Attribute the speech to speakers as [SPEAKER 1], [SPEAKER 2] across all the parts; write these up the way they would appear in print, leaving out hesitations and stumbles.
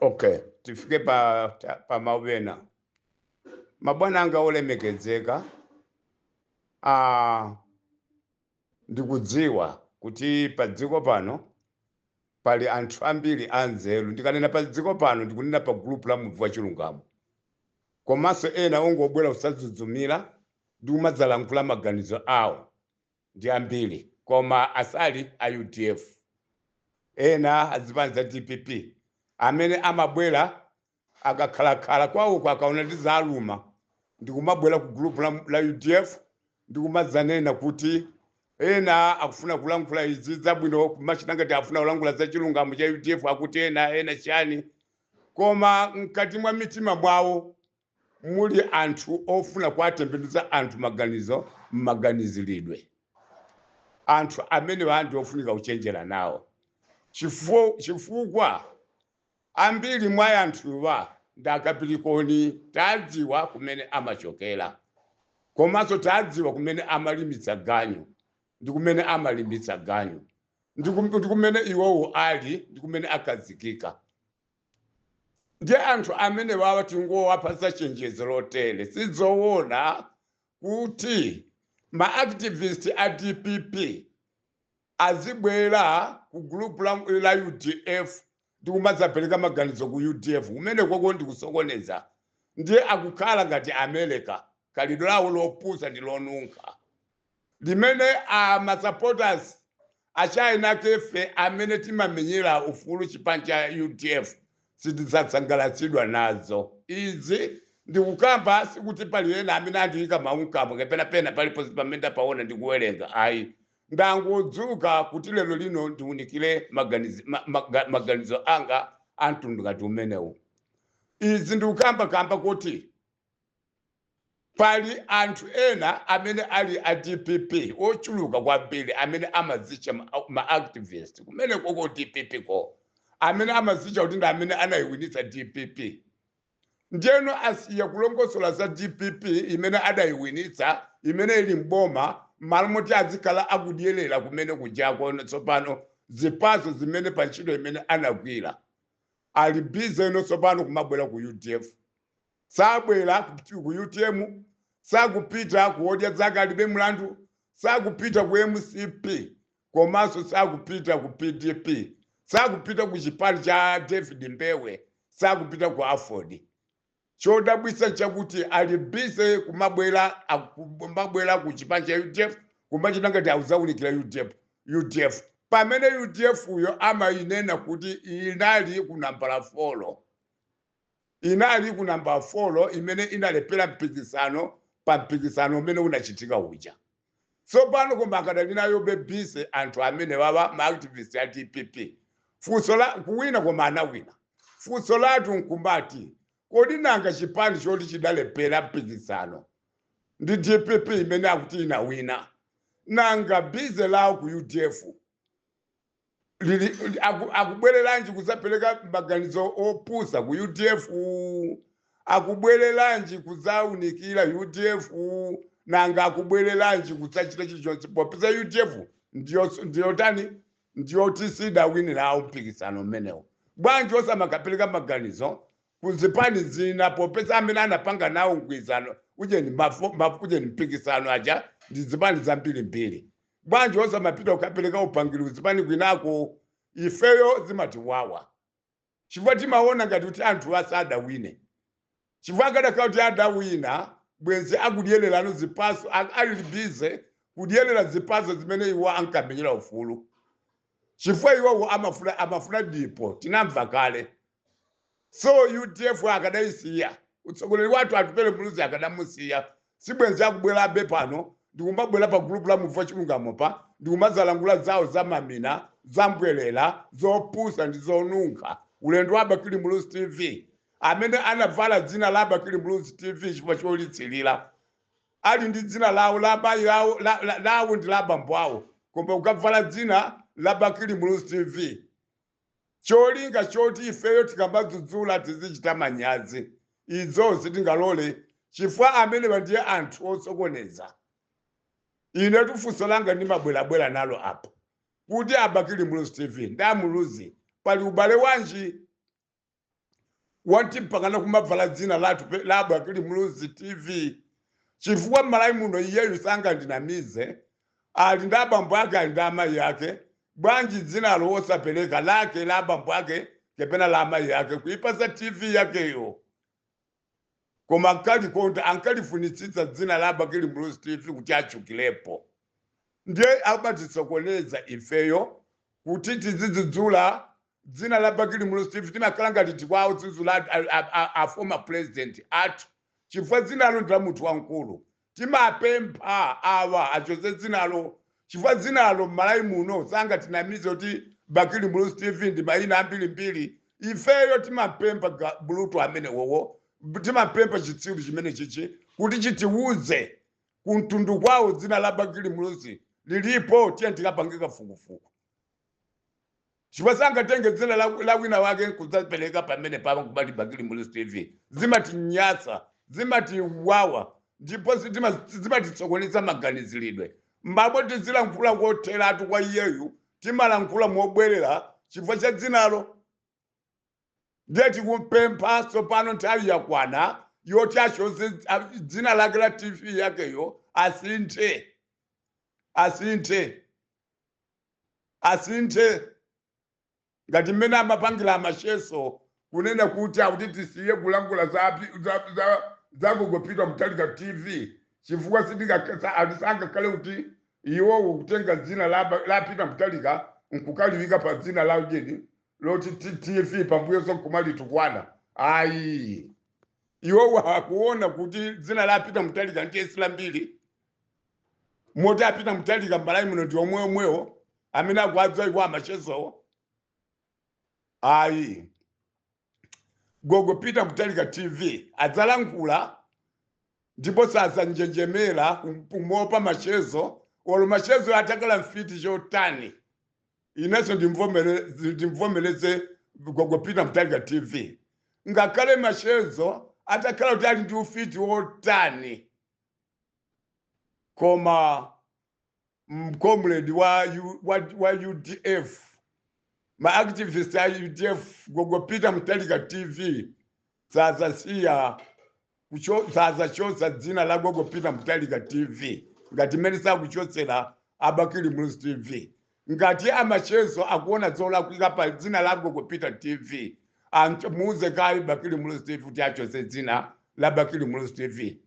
[SPEAKER 1] Okay, tifike pa mawu ena. Mabwana anga olemekezeka, ndikudziwa kuti pa dziko pano pali anthu ambiri anzeru. Ndikanena pa dziko pano, ndikunena pa group la Muvi wa Chilungamo, komanso ena ongobwera kusadzudzumira ndi kumadzalankhula maganizo awo ndi ambiri, koma asali a UDF, ena azipani za DPP amene amabwera akakhalakhala kwawoko, akaona ndi zaluma, ndikumabwera ku group la UDF ndikumadzanena kuti ena akufuna kulankhula izi zabwino, kumachita ngati afuna kulankhula za chilungamo cha UDF, akuti ena ena chani, koma mkati mwa mitima mwawo muli anthu ofuna kuwatembenuza anthu maganizo mmaganiziridwe. Anthu amene anthu ofunika kuchenjera nawo, chifukwa ambiri mwa anthuwa ndi akapilikoni. Tadziwa kumene amachokera, komanso tadziwa kumene amalimitsa ganyu ndi kumene amalimbitsa ganyu ndi kumene iwowo ali ndi kumene akhazikika. Ndiye anthu amene wawa tingowapatsa chenjezo lotere: sizoona kuti ma activist a DPP azibwera ku group la UDF ndi kumadzapereka maganizo ku UDF. Kumene koko ndikusokoneza. Ndiye akukhala ngati America, khalidwe lawo lopusa ndi lonunkha limene ma supporters achina kefe amene timamenyera ufulu chipani cha UDF sitidzasangalatsidwa nazo izi. Ndikukamba sikuti pali ena amene andiyika mawu mkamwa kapena pena palipo pamene ndapaona ndikuwerenga, ayi. Ndangodzuka kuti lero lino ndiunikire maganizo anga a mtundu ngati umenewu. Izi ndikukamba kamba kuti pali anthu ena amene ali a DPP ochuluka kwambiri amene amadzitcha ma activist kumene koko DPP ko, amene amadzitcha kuti ndi amene anayiwinitsa DPP. Ndiyeno asiya kulongosola za DPP imene adayiwinitsa, imene ili mboma, m'malo moti azikhala akudyerera kumene kujako tsopano zipatso zimene pa ntchito imene anagwira. Ali busy ino tsopano kumabwera ku UDF. Sabwera ku UTM, sakupita ku Odya Zake Alibe Mlandu, sakupita ku MCP, komanso sakupita ku PDP, sakupita ku chipani cha David Mbewe, sakupita ku AFORD. Chodabwitsa chakuti ali busy kumabwera ku chipani cha UDF, kumachita ngati akuzaunikira UDF, UDF pamene UDF uyo amayinena kuti inali ku nambala 4, inali ku namba 4 imene inalephera mpikisano pa mpikisano umene unachitika uja. Tsopano koma akadali nayo busy anthu amene wawa ma activist a DPP. Funso la kuwina, koma anawina. Funso lathu nkumati, kodi nanga chipani choti chidalephera mpikisano ndi DPP imene akuti inawina, nanga busy lawo ku UDF lili akubwereranji kudzapereka maganizo opusa ku UDF? Akubwereranji kudzaunikira UDF? Nanga akubwereranji kudzachita chilichonse, popeza UDF ndiyo tani, ndiyoti sidawinirawo mpikisano umenewo? Bwanji osamakapereka maganizo kuzipani zina, popeza amene anapanga nawo mgwirizano ujeni ujeni mpikisano aja ndi zipani zambirimbiri? Bwanji osamapita kukapereka upangiri kuzipani kwinako? Ifeyo zimatiwawa chifukwa timaona ngati kuti anthu asadawine, chifukwa akadakhala kuti adawina bwenzi akudyererano zipatso, ali busy kudyerera zipatso zimene iwo ankamenyera ufulu, chifukwa iwowo amafuna dipo. Tinamva kale. So UDF akadayisiya utsogoleri wathu Atupele Muluzi, akadamusiya, sibwenzi akubwerabe pano ndikumabwera pa group la Muvi wa Chilungamo pa ndikumazalangula zawo za mamina, zambwerera, zopusa ndi zonunkha. Ulendo wa Bakili Muluzi TV, amene anavala dzina la Bakili Muluzi TV chifukwa cholitsirira, ali ndi dzina lawo la bayi lawo lawo ndi la bambo awo, koma ukavala dzina la Bakili Muluzi TV cholinga choti ifeyo tikamadzudzula tizichita manyazi, izo sitingalole, chifukwa amenewa ndiye anthu osokoneza. Ine tufunso langa ndimabwerabwera nalo apa kuti aBakili Muluzi TV ndi aMuluzi pali ubale wanji? Woti mpakana kumavala dzina lathu la Bakili Muluzi TV, chifukwa m'Malawi muno iyeyu sangandinamize, ali ndi abambo ake, ali ndi amayi ake. Bwanji dzinalo wosapereka lake, la abambo ake kapena la amayi ake, kuipasa TV yakeyo? Koma ankalikonda, ankalifunitsitsa dzina la Bakili Muluzi TV kuti achukilepo. Ndiye amatisokoneza ifeyo kuti tizidzudzula dzina la Bakili Muluzi TV. Timakhala ngati tikuwadzudzula a former president athu, chifukwa dzinalo ndi la munthu wamkulu. Timapempha awa achotse dzinalo, chifukwa dzinalo m'Malawi muno sangatinamize kuti Bakili Muluzi TV ndi mayina ambirimbiri. Ifeyo timapempha bulutu amene wowo, timapempha chitsiru chimene chichi kuti chitiuze kumtundu kwawo dzina la Bakili Muluzi lilipo. Tiye tikapange kafukufuku, chifukwa sangatenge dzina la wina wake kudzapereka pamene papa kubati Bakili Muluzi TV. Zimatinyasa, zimatiwawa, ndipo zimatitsokoneza maganiziridwe. Mbabo tizilankhula kotheratu kwa iyeyu, timalankhula mobwerera chifukwa cha dzinalo. Ndiye tikumpempha tsopano, nthawi yakwana yoti achotse dzina lake la TV yakeyo, asinthe, asinthe, asinthe, ngati mmene amapangira Amacheso kunena kuti akuti tisiye kulankhula za Gogo Peter Mutharika TV, chifukwa sangakhale kuti iwowo kutenga dzina la Peter Mutharika nkukaliwika pa dzina la ujeni loti TV, pambuyo nkumalitukwana. Ayi, iwowo akuona kuti dzina la Peter Mutharika ndiye silambiri, moti a Peter Mutharika m'Malawi muno ndi omweomwewo amene akuadza iwo Amachesowo. Ayi, Gogo Peter Mutharika TV adzalankhula ndipo sazanjenjemera kumopa Machezo, olo Machezo atakala mfiti chotani. Inenso ndimvomereze Gogo Peter Mutharika TV, ngakhale Machezo atakhala kuti ali ndi ufiti wotani. Koma mcomrade wa UDF, ma activist a UDF, Gogo Peter Mutharika TV sazasiya, sazachosa dzina la Gogo Peter Mutharika TV ngati mmene sakuchotsera Abakili Muluzi TV. Ngati Amachezo akuona zolakwika pa dzina la Gogo Peter TV, muuze kayi Bakili Muluzi TV kuti achotse dzina la Bakili Muluzi TV.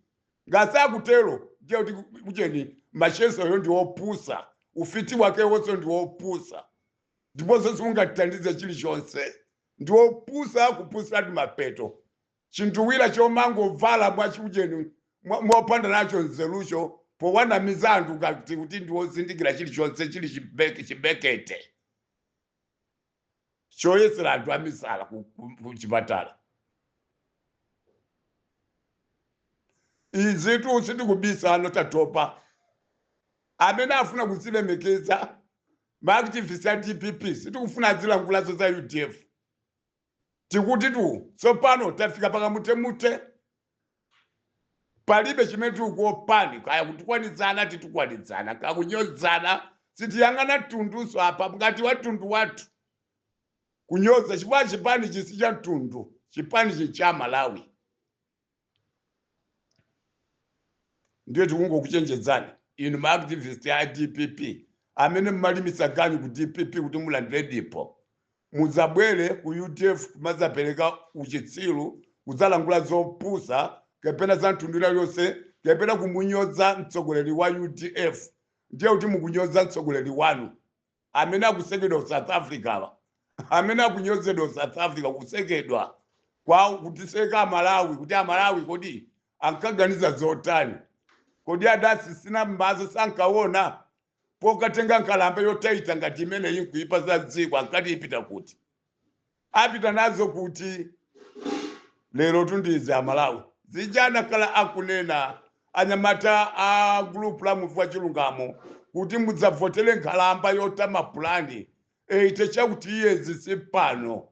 [SPEAKER 1] Ngati sakutero, ndiye kuti kucheni Machezoyo ndi wopusa, ufiti wake wonse ndi wopusa, ndiponso simungatithandize chilichonse. Ndi wopusa, kupusiratu mapeto. Chinduwira chomangovala mwachiujeni mopanda nacho nzerucho, powanamiza anthu ngati kuti ndi wozindikira chilichonse, chili chibekete choyesera anthu amisala ku chipatala. Izitu sitikubisa ano, tatopa. Amene afuna kuzilemekeza, maactivist a DPP, sitikufuna azilankhulazo za UDF. Tikuti tu tsopano tafika pakamutemute, palibe chimene tikuopani. Kaya kutukwanidzana, titukwanidzana, kaya kunyozana, sitiyang'ana mtunduso apa, ngati wa mtundu wathu kunyoza, chifukwa chipani chisi cha mtundu, chipani chicha Malawi. Ndiye tikungokuchenjedzani inu maactivist a DPP amene mmalimisa ganyu ku DPP kuti mulandire dipo, mudzabwere ku UDF kumadzapereka uchitsiru, kudzalangula zopusa kapena za mtundu iliyonse, kapena kumunyoza mtsogoleri wa UDF, ndiye kuti mukunyoza mtsogoleri wanu amene akusekedwa ku South Africa wa, amene akunyozedwa ku South Africa, kusekedwa kwa kutiseka Amalawi, kuti Amalawi kodi ankaganiza zotani? Kodi adasisina m'maso, sankaona pokatenga nkhalamba yotaita ngati imeneyi nkuipa za dziko? Ankati ipita kuti? Apita nazo kuti? Lero tundize Amalawi, zija anakhala akunena anyamata a group la Muvi wa Chilungamo kuti mudzavotere nkhalamba yotama pulani 80 chakuti years sipano,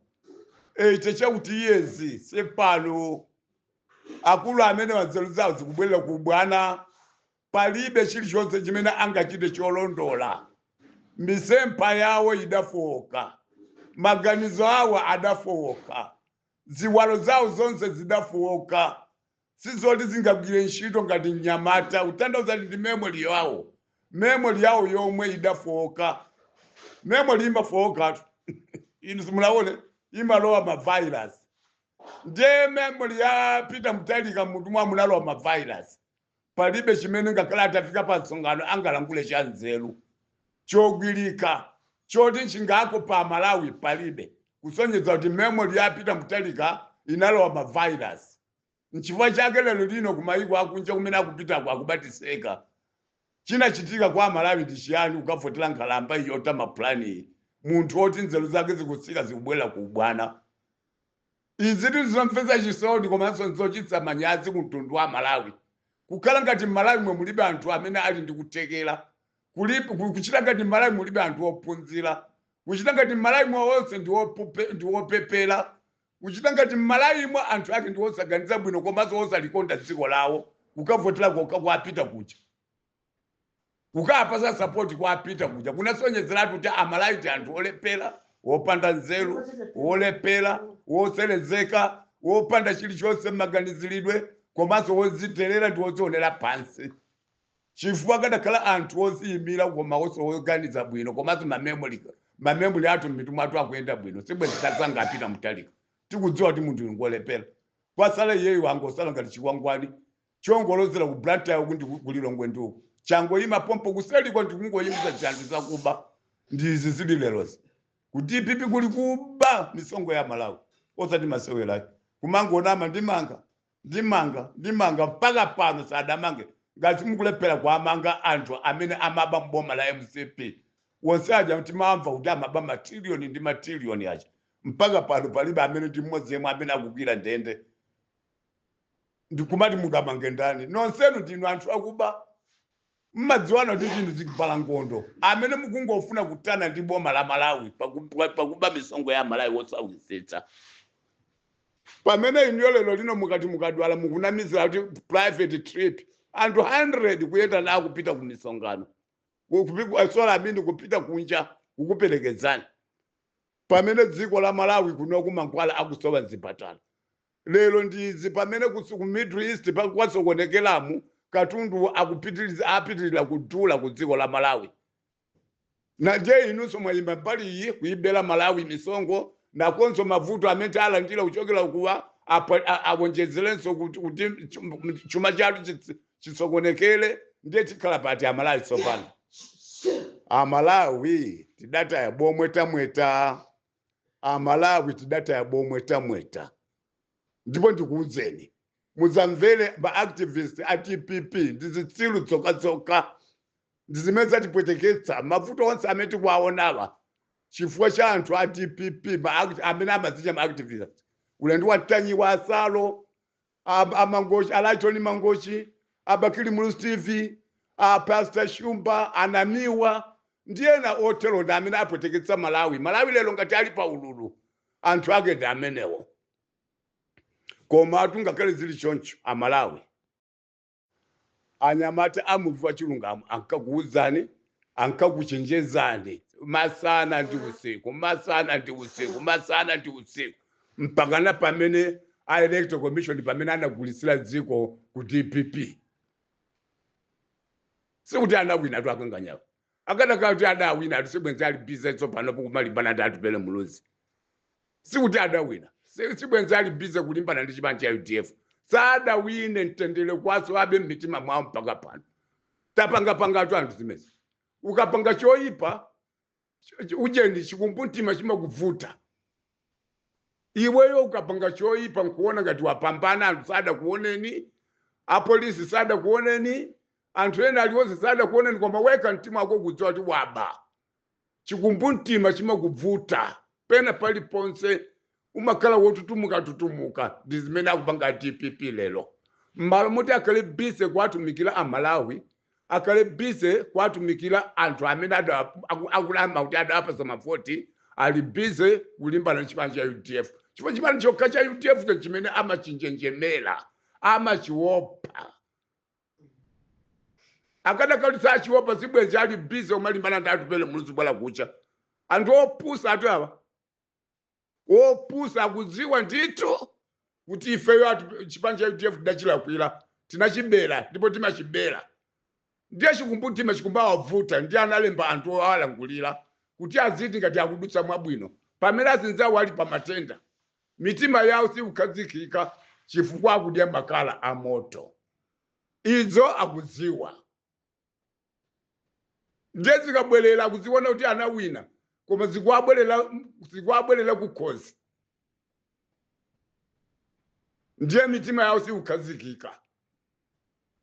[SPEAKER 1] 80 chakuti years sipano. Akulu amene wanzeru zawo zikubwerera ku bwana, palibe chilichonse chimene angachite cholondola. Misempha yawo idafowoka, maganizo awo adafowoka. Ziwalo zawo zonse zidafowoka, sizoti zingagwire ntchito ngati mnyamata. Kutanthauza ndi memory yawo, memory yawo yomwe idafowoka. Memory imafowokatu inu simunaone, imalowa mavirus. Ndiye memory ya Peter Mutharika, mutu mwa munalowa mavirus. Palibe chimene ngakhale atafika pa msonkhano angalankhule cha nzeru chogwirika choti chingako pa Malawi, palibe. Kusonyeza kuti memory ya Peter Mutharika inalowa mavirus. Nchifukwa chake lero lino kumayiko akunja kumene akupitako akubatiseka. Chinachitika kwa Malawi ndi chiyani kukavotera nkhalamba iyota mapulani, munthu oti nzeru zake zikutsika, zikubwera ku ubwana? Izi tizomvetsa chisoni komanso nzochititsa manyazi ku mtundu wa Malawi, kukhala ngati Mmalawi mwe mulibe anthu amene ali ndi kuthekera, kuchita ngati Mmalawi mulibe anthu ophunzira, kuchita ngati Mmalawi mwe onse ndi wopepera, kuchita ngati Mmalawi mwe anthu ake ndi osaganiza bwino komanso osalikonda dziko lawo. Kukavotera kokha kwapita kuja, kukapasa support kwapita kuja, kunasonyezeratu kuti Amalawi ndi anthu olepera, wopanda nzeru, wolepera, woselezeka, wopanda chilichonse m'maganiziridwe, komanso wodziterera ndi wodzionera pansi. Chifukwa kadakhala anthu oziyimira koma onse oganiza bwino komanso mamemory athu m'mitu mwathu akuyenda bwino, sibwenzi tasanga apita Mutharika. Tikudziwa kuti munthu uyu ngolepera. Kwasala iyeyo, angosala ngati chikwangwani chongolozera ku Blantyre uku ndi kulilongwe ndiuku, changoyima pompo, kuseliko ndikungoyimisa chanthu zakuba. Ndizi zili lerozi ku DPP, kuli kuba misongo ya Malawi osati masewerayo, kumangonama, ndimanga, ndimanga, ndimanga, mpaka pano sadamange. Ngati mukulephera kuamanga anthu amene amaba mboma la MCP wonse aja, timamva kuti amaba matiliyoni ndi matiliyoni aja, mpaka pano palibe amene ndi mmodzi yemwe amene akugwira ndende. Ndikumati mukamange ndani? Nonsenu ndinu anthu akuba, mmadziwana kuti chinthu zikupala ngondo, amene mukungofuna kutana ndi boma la Malawi pakuba misongo ya Malawi wosawisitsa. Pamene inuyo lero lino mukati mukadwala, mukunamizira kuti private trip, anthu 100 kuyenda nawo kupita ku misonkhano, sorry, amini kupita kunja kukuperekezani, pamene dziko la Malawi kuno kumankhwala akusowa mzipatala lero ndizi. Pamene ku Middle East kwasokonekeramu, katundu akupitiriza, apitirira kudula ku dziko la Malawi. Na nje inunso mwayimba mbali iyi kuibera Malawi misongo, nakonso mavuto amene alandira kuchokera kuwa awonjezerenso kuti chuma chathu chisokonekere. Ndiye tikhala pati Amalawi tsopano? Amalawi tidataya bomwe tamweta, Amalawi tidataya bomwe tamweta. Ndipo ndikuudzeni, mudzamvere maactivist a DPP ndi zitsiru tsokatsoka, ndi zimene zatipweteketsa. Mavuto onse amene tikuwaonawa chifukwa cha anthu a DPP, amene amazicha maactivist, ulendo wa Tanyiwa, Asalo, amangochi, Alachoni Mangochi, Abakili Muluzi TV, a Pastor Shumba, Anamiwa ndi ena otero, ndi amene apweteketsa Malawi. Malawi lero ngati ali pa ululu, anthu ake ndi amenewo. Koma atungakhale zili choncho, Amalawi, anyamata amuvi wa chilungamo ankakuwuzani, ankakuchenjezani masana ndi usiku, masana ndi usiku, masana ndi usiku, mpakana pamene a Electoral Commission, pamene anagulisira dziko ku DPP. Sikuti anawina tu akanganyawo. Akanakhala kuti adawina atu, sibwenzi ali busy tsopano kumalimbana ndi Atupele Muluzi. Sikuti adawina, sibwenzi ali busy kulimbana ndi chipani cha UDF. Sadawine, mtendere kwaso abe m'mitima mwawo mpaka pano. Tapangapangatu anthu zimezi. Ukapanga choyipa, ujeni, chikumbumtima chimakuvuta iweyo. Ukapanga choyipa nkuona ngati wapambana, anthu sadakuoneni, apolisi sadakuoneni, anthu ena aliwonse sadakuoneni, koma weka mtima wako kudziwa kuti waba, chikumbumtima chimakuvuta. Pena paliponse umakhala wotutumuka tutumuka. Ndi zimene akupanga DPP lero. M'malo moti akhale busy kuwatumikira Amalawi, akhale busy kuwatumikira anthu amene akulamba kuti adawapasa mavoti, ali busy kulimbana ndi chipani cha UDF, chifukwa chipani chokha cha UDF cho chimene amachinjenjemera, amachiopa. Akadakali sachiopa, sibwenzi ali busy umalimbana ndi Atupele Muluzi bwala kucha. Anthu opusa atu awa. Wopusa akudziwa ndithu kuti ifeyo chipani cha UDF tidachilakwira, tinachibera ndipo timachibera. Ndiye chikumbumtima chikumbawavuta, ndiye analemba anthu owalangulira kuti aziti ngati akudutsa mwabwino pamene azinzawo ali pa matenda. Mitima yawo sikukhazikika chifukwa akudya makala a moto. Izo akudziwa. Ndiye zikabwerera akuziona kuti anawina, koma zikuwabwerera kukhosi. Ndiye mitima yawo sikukhazikika.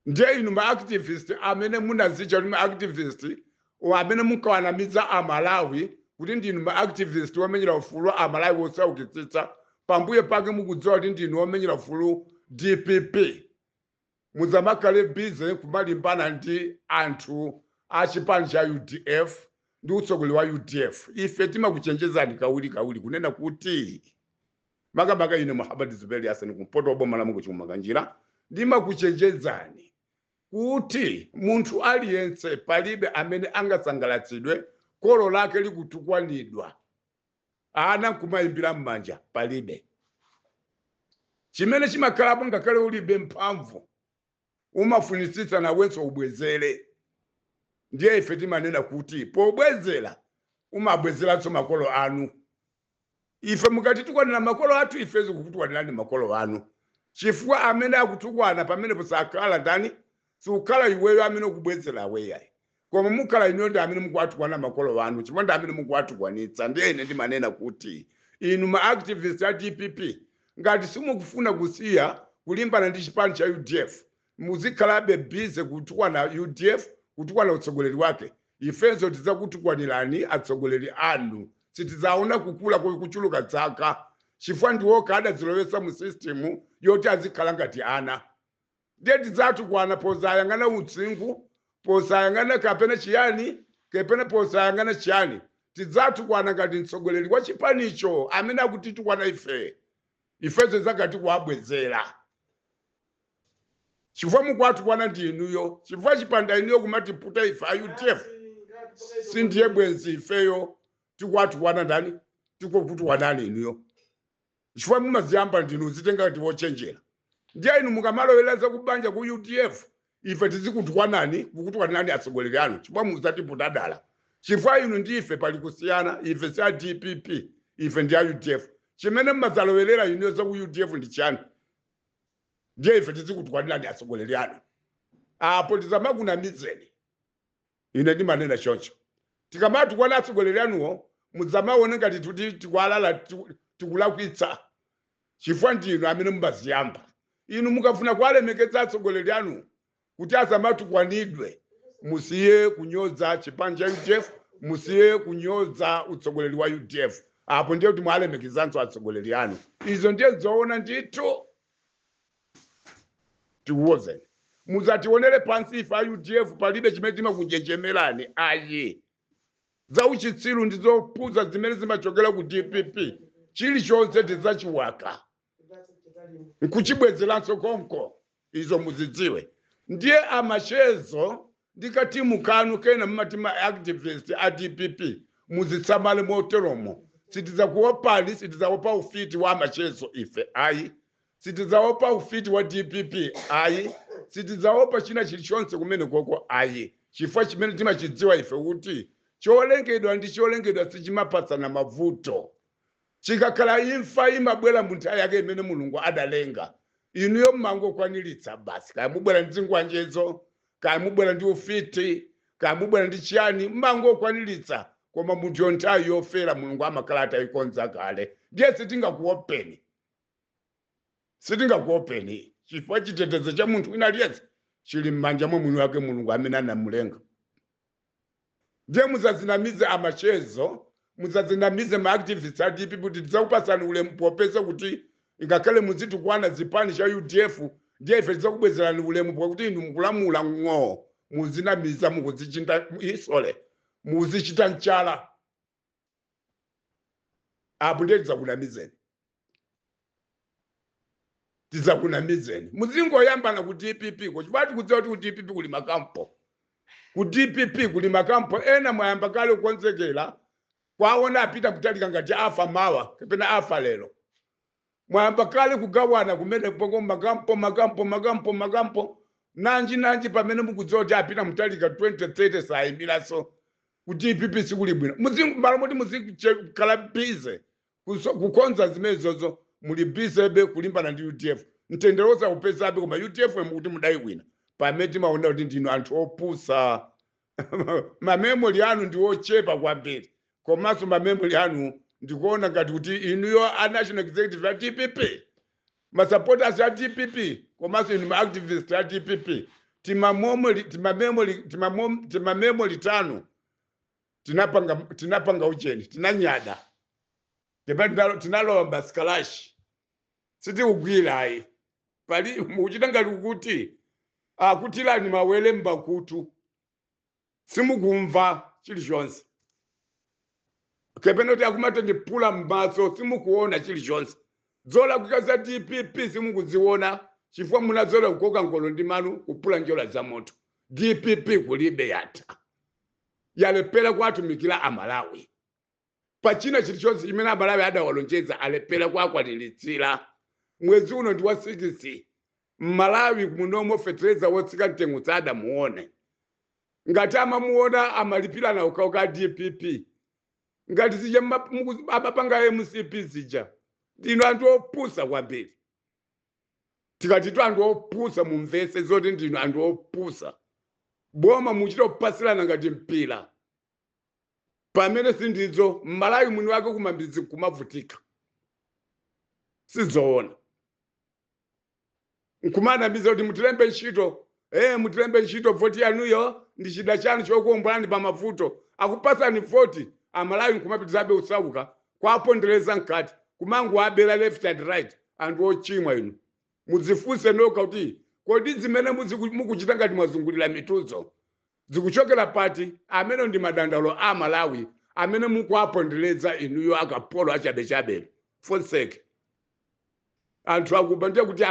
[SPEAKER 1] Ndiye inu ma activist amene munazitcha kuti ma activist, amene munkawanamiza Amalawi kuti ndinu ma activist womenyera ufulu Amalawi wosaukitsitsa, pambuyo pake mukudziwa kuti ndinu womenyera ufulu DPP, muzamakhale busy kumalimbana ndi anthu a chipani cha UDF ndi utsogoleri wa UDF. Ife timakuchenjezani kawiri kawiri kunena kuti, makamaka ine Muhammad Zuberi Hassan, kumpoto wa boma la Mangochi Kumakanjira, ndimakuchenjezani kuti munthu aliyense, palibe amene angasangalatsidwe kolo lake likutukwanidwa, ana nkumayimbira m'manja. Palibe chimene chimakhalapo. Ngakhale ulibe mphamvu, umafunitsitsa nawenso ubwezere. Ndiye ife timanena kuti pobwezera umabwezeranso makolo anu. Ife mukatitukwanira makolo athu, ife zikukutukwanirani makolo anu, chifukwa amene akutukwana pamenepo sakhala ndani? Sikukhala iweyo amene ukubwezera aweyayi, koma mukhala inuyo ndi amene mukuwatukwana makolo anu, chifukwa ndi amene mukuwatukwanitsa. Ndiye ine ndimanena kuti inu ma activist a DPP, ngati simukufuna kusiya kulimbana ndi chipani cha UDF, muzikhalabe busy kutukwana UDF, kutukwana utsogoleri wake, ifenso tidzakutukwanirani atsogoleri anu. Sitidzaona kukula kuchuluka zaka, chifukwa ndiwoka adadzilowetsa mu system yoti azikhala ngati ana. Ndiye tidzatukwana posayang'ana utsinkhu, posayang'ana kapena chiyani, kapena posayang'ana chiyani. Tidzatukwana ngati mtsogoleri wa chipanicho amene akutitukwana ife, ifenso zakati kuwabwezera, chifukwa mukuwatukwana ndi inuyo. Chifukwa chipanda inuyo kumatiputa ife a UDF, sindiye bwenzi ifeyo tikuwatukwana ndani? Tikukutukwanani inuyo, chifukwa mumaziyamba ndinu zitenga ngati wochenjera. Ndiye inu mukamalowera zakubanja ku UDF, ife tizikutukwanani, kukutukwanani atsogoleri anu, chifukwa muzatiputa dala, chifukwa inu ndi ife pali kusiyana. Ife si a DPP, ife ndi a UDF. Chimene mmadzalowerera inuyo za ku UDF ndi chiyani? Ndiye ife tizikutukwanirani atsogoleri anu, apo tizamakunamizeni. Ine ndimanena choncho, tikamatukwana atsogoleri anuwo, mudzamaone ngati kuti tikualala, tikulakwitsa, chifukwa ndinu amene mumaziyamba. Inu mukafuna kuwalemekeza atsogoleri anu kuti asamatukwanidwe, musiye kunyoza chipani cha UDF, musiye kunyoza utsogoleri wa UDF. Apo ndiye kuti mwalemekezanso atsogoleri anu. Izo ndiye zoona ndithu. Tikuwuzeni, muzationere pansi ife a UDF, palibe chimene timakunjenjemerani ayi. Zauchitsiru ndi zopusa zimene zimachokera ku DPP, chilichonse tidzachiwaka nkuchibwezeranso konko. Izo muzidziwe. Ndiye amachezo ndi katimu kanu kena mumati ma activist a DPP, muzitsamale moteromo. Sitidzakuopani, sitidzaopa ufiti wa amachezo ife ayi, sitidzaopa ufiti wa DPP ayi, sitidzaopa china chilichonse kumene koko ayi, chifukwa chimene timachidziwa ife kuti cholengedwa ndi cholengedwa sichimapatsana mavuto. Chikakhala imfa, imabwera mu nthawi yake imene Mulungu adalenga. Inuyo mmangokwaniritsa basi. Kaya mubwera ndi zingwanjezo, kaya mubwera ndi ufiti, kaya mubwera ndi chiyani, mmangokwaniritsa, koma munthu nthawi yofera Mulungu amakhala atayikonza kale. Ndiye sitingakuopeni, sitingakuopeni, chifukwa chitetezo cha munthu wina aliyense chili m'manja mwa mwini wake Mulungu amene anamulenga. Ndiye musazinamize amachezo, musazinamize ma activists a DPP kuti tidzakupasani ulemu popeza kuti ngakhale muzitukwana zipani cha UDF, ndiye ife tidzakubwezerani ulemu pakuti inu mukulamula ng'oo. Muzinamiza, mukuzichita isole, muzichita mchala apo. Ndiye tidzakunamizeni, tidzakunamizeni. Muzingoyambana ku DPP ko, chifukwa tikudziwa kuti ku DPP kuli makampo, ku DPP kuli makampo ena mwayamba kale kukonzekera. Kwaona apita kutalika ngati afa mawa kapena afa lero. Mwayamba kale kugawana kumene poko makampo makampo makampo makampo nanji nanji, pamene mukudziwa kuti apita Mutharika 2030 sayimiranso, kuti DPP sikuli bwino. Malo moti muzikhala busy kukonza zimenezozo, muli busy be kulimbana ndi UDF. Mtendere osaupezabe, koma UDF mukuti mudayiwina, pamene timaona kuti ndinu anthu opusa. Ma memory anu ndi ochepa kwambiri, komanso ma memory anu ndikuona ngati kuti inuyo a national executive ya DPP, ma supporters a DPP, komanso inu ma activist a DPP, tima memory tanu tinapanga ucheni, tinanyada, tepa tinalowa basikalashi, sitikugwira ayi. Pali mukuchita ngati kuti akutirani mawere mbakutu, simukumva chilichonse, kapena kuti akumati ndipula m'maso, simukuona chilichonse. Zolakwika za DPP simukuziona chifukwa munazola kukoka ngolo ndi manu, kupula njola za moto. DPP kulibe, yatha, yalepera kuatumikira Amalawi pachina chilichonse chimene Amalawi adawalonjeza, alepera kuakwaniritsa. Mwezi uno ndi wa 6, Mmalawi munomo fetereza wotsika mtengo sadamuone. Ngati amamuona, amalipirana okhaokha a DPP, ngati zija amapanga MCP zija. Ndinu anthu opusa kwambiri. Tikati tu anthu opusa, mumvese zoti ndinu anthu opusa. Boma muchita kupasirana ngati mpira, pamene sindizo. Mmalawi mwini wake kumambizi kumavutika, sizoona. Nkumanamiza kuti mutilembe ntchito, mutilembe ntchito, voti yanuyo ndi chida chanu chokuombolani pa mavuto. Akupasani voti, Amalawi nkumapitizabe usauka, kwapondereza mkati, kumangoabera left and right. Anthu ochimwa inu, mudzifunse nokha kuti kodi zimene mukuchita ngati mwazungulira mituzo zikuchokera pati? Amene ndi madandaulo a Malawi amene mukuapondereza inuyo, akapolo achabechabe, fonseke, anthu akuba. Ndiye kuti